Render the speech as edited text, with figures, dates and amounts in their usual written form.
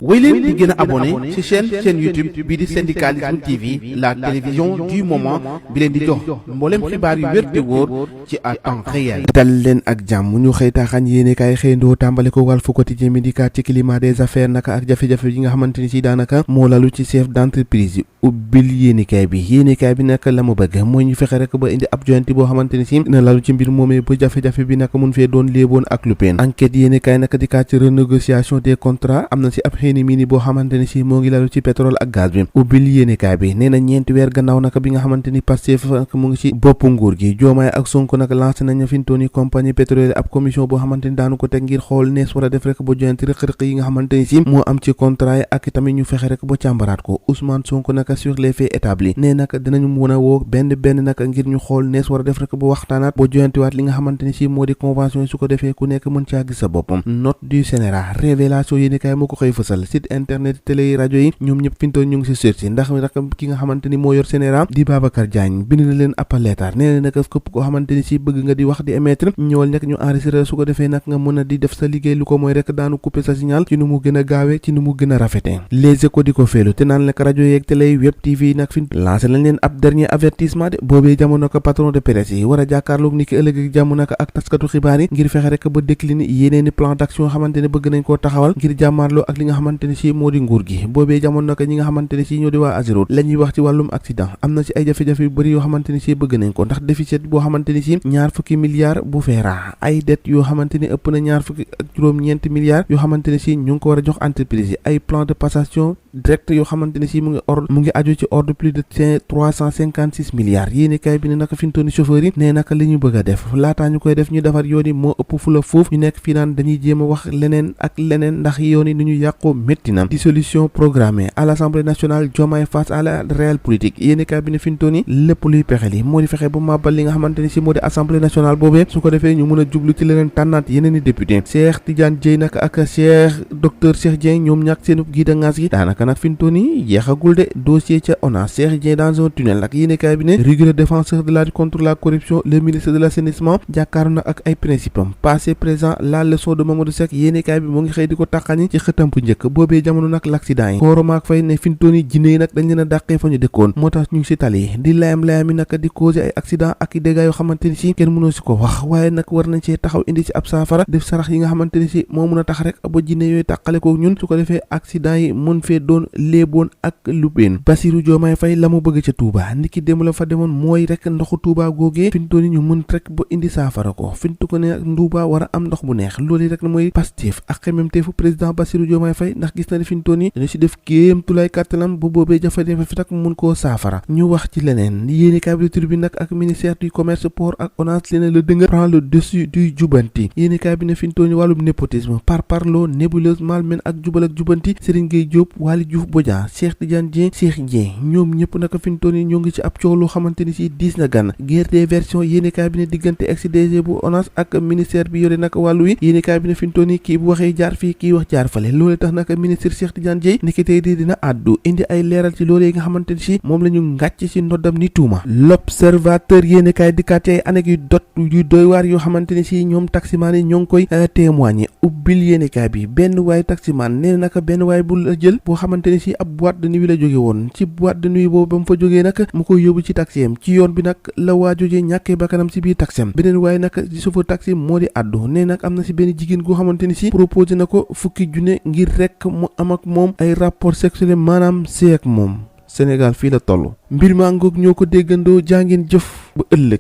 wéy leen di gën a abonné ci chaîne YouTube bii di Syndicalisme TV la télévision du moment bi leen di jox mboolem xibaar yu wér te wóor ci à temps réel. dal leen ak jàmm ñu xëy taaxañ yéene kaay xëyndoo tàmbale ko Walf Quotidien mi dikkaat ci climat des affaires naka ak jafe-jafe yi nga xamante ni si daanaka moo lalu ci chef d'entreprise yi ubbil yéenekaay bi nag la mu bëgg mooy ñu fexe rek ba indi ab joyanti boo xamante ni si na lalu ci mbir moomee ba jafe-jafe bi naka mun fee doon léeboon ak lu peen enquête yéenekaay naka dikkaat ci renégociation des contrats am na si ab xëy ni mii ni boo xamante ni si moo ngi lalu ci pétrole ak gaz bi ubbil yéenekaay bi nee na ñeenti weer gannaaw naka bi nga xamante ni Pastef mu ngi ci bopp nguur gi Diomaye ak Sonko nag lancé nañu fintooni compagnie pétrolière ab commission boo xamante ni daanu ko teg ngir xool nees war a def rek ba joyanti rëq-rëq yi nga xamante ni si moo am ci contrat yi ak tamit ñu fexe rek ba càmbaraat ko Ousmane Sonko naka sur les faits établis nee naka dinañu mën a woo benn naka ngir ñu xool nees war a def rek ba waxtaanaat ba joyantiwaat li nga xamante ni si moo di convention yi su ko defee ku nekk mën caa gis sa boppam note du Sénégal révélation yéeni kaay moo ko xëy fësal site internet télé yi rajo yi ñoom ñëpp fintoon ñu ngi si search ndax rek ki nga xamante ni moo yor Sénégal di Babacar Diagne bind na leen ab leetar nee na naka képp koo xamante ni si bëgg nga di wax di émettre ñëwal nekk ñu enregistré su ko defee nag nga mën a di def sa liggéey lu ko mooy rek daanu couper sa signal ci nu mu gën a gaawee ci nu mu gën a rafetee les échos di ko féelu te naan lekk rajo yeeg télé yi web tv yi nag fi lancé nañ leen ab dernier avertissement de boobee jamono ko patron de presse yi war a jàkkaarloog ni ki ëllëg ak jàmm naka ak taskatu xibaar yi ngir fexe rek ba décliner yeneeni plan d'action xamante ne bëgg nañ koo taxawal ngir jàmmaarloo ak li nga xamante ne si moo di nguur gi boobee jamono naka ñi nga xamante ne si ñoo di waa Ageroute la ñuy wax ci wàllum accident am na ci ay jafe-jafe yu bëri yoo xamante ne si bëgg nañ ko ndax déficit boo xamante ni si 20 milliards bu feera ay dette yoo xamante ni ëpp na 20 milliards yoo xamante ne si ñu ngi ko war a jox entreprise yi ay plan de passation direct yoo xamante ne si mu ngi aju ci ordre plus de 356 milliards yéeni kaay bi ne naka fintooni chauffeur yi ne naka li ñu bëgg a def laataa ñu koy def ñu defar yoon yi moo ëpp fu la foofu ñu nekk fii naan dañuy jéem a wax leneen ak leneen ndax yoon yi ni ñu yàqoo métti na dissolution programmée à l'Assemblée nationale Diomaye face à la réelle politique yéeni kaay bi ne fintooni lépp luy pexe li moo di fexe ba màbbal li nga xamante ni si moo di Assemblée nationale boobee su ko defee ñu mën a jublu ci leneen tànnaat yeneen i député Cheikh Tidiane Dièye nag ak docteur Cheikh Dieng ñoom ñàkk seen giida ngaas gi daanaka nag fintooni yeexagul de dossier ca ONAS Cheikh Dieng dans un tunnel nag yéenekaay bi ne rigueur défenseur de la lutte contre la corruption le ministre de l'assainissement jàkkaaru nag ak ay principe am passé présent la leçon de Mamadou Seck yéenekaay bi moo ngi xëy di ko tàqani ci xëtam bu njëkk boobee jamono nag l'accident yi kooromaak fay ne fintooni jinne yi nag dañ leen a dàqee fa ñu dëkkoon moo tax ñu ngi si tali di layam-layam yi nag di causer ay accident ak i dégâts yoo xamante ni si kenn mënoo si ko wax waaye nag war nañ see taxaw indi si ab saafara def sarax yi nga xamante ni si moo mën a tax rek ba jinne yooyu tàqale ko ñun su ko defee accident yi mën fee doon léeboon ak lubeen Bassirou Diomaye Faye la mu bëgg ca Touba niki démb la fa demoon mooy rek ndoxu Touba googee fintoon yi ñu mën rek ba indi saafara ko fintu ko ne Touba war a am ndox bu neex loolu rek mooy Pastef ak xemmemteefu président Bassirou Diomaye Faye ndax gis na ne fintoon yi dañu si def kéem tulaay kàttanam bu boobee jafe-jafe fi tak mun koo saafara ñu wax ci leneen yéeni kaay bi nag ak ministère du commerce port ak ONAS leneen la dënga prend le dessus du jubanti yéeni kaay bi ne fintoon yi wàllum népotisme parparloo nébuleuse malmen ak jubal ak jubanti Serigne Gueye Diop Waly Diouf Bodian Cheikh Tidiane Dieng Cheikh Dieng ñoom ñëpp naka fintoon yi ñoo ngi ci ab coow loo xamante ni si diis na gan guerre des versions yéeni kaay bi ne diggante ex-DG bu ONAS ak ministère bi yore naka wàllu wi yéeni kaay bi ne fintoon yi kii bu waxee jaar fii kii wax jaar fale loolu tax naka ministre Cheikh Tidiane Dieng niki tey di dina àddu indi ay leeral ci loolu yi nga xamante ni si moom la ñu ngàcc si ndoddam ni tuuma l'observateur yéeni kaay dikkaat ay anecdote yu doy waar yoo xamante ni si ñoom taximaan yi ñoo ngi koy témoigner ubbil yéeni kaay bi benn waay taximaan nee naka benn waay bu la jël boo xamante ni si ab boîte de nuit la jóge woon ci boîte de nuit boobu ba mu fa jógee nag mu koy yóbbu ci taxi ci yoon bi nag la waa jojee ñàkkee bakkanam si biir taxi beneen waaye nag di chauffeur taxi moo di àddu nee nag am na si benn jigéen goo xamante ni si proposé na ko fukki junne ngir rek mu am ak moom ay rapport sexuel maanaam see ak moom Sénégal fii la toll mbir maa ngoog ñoo ko déggandoo jàngeen jëf ba ëllëg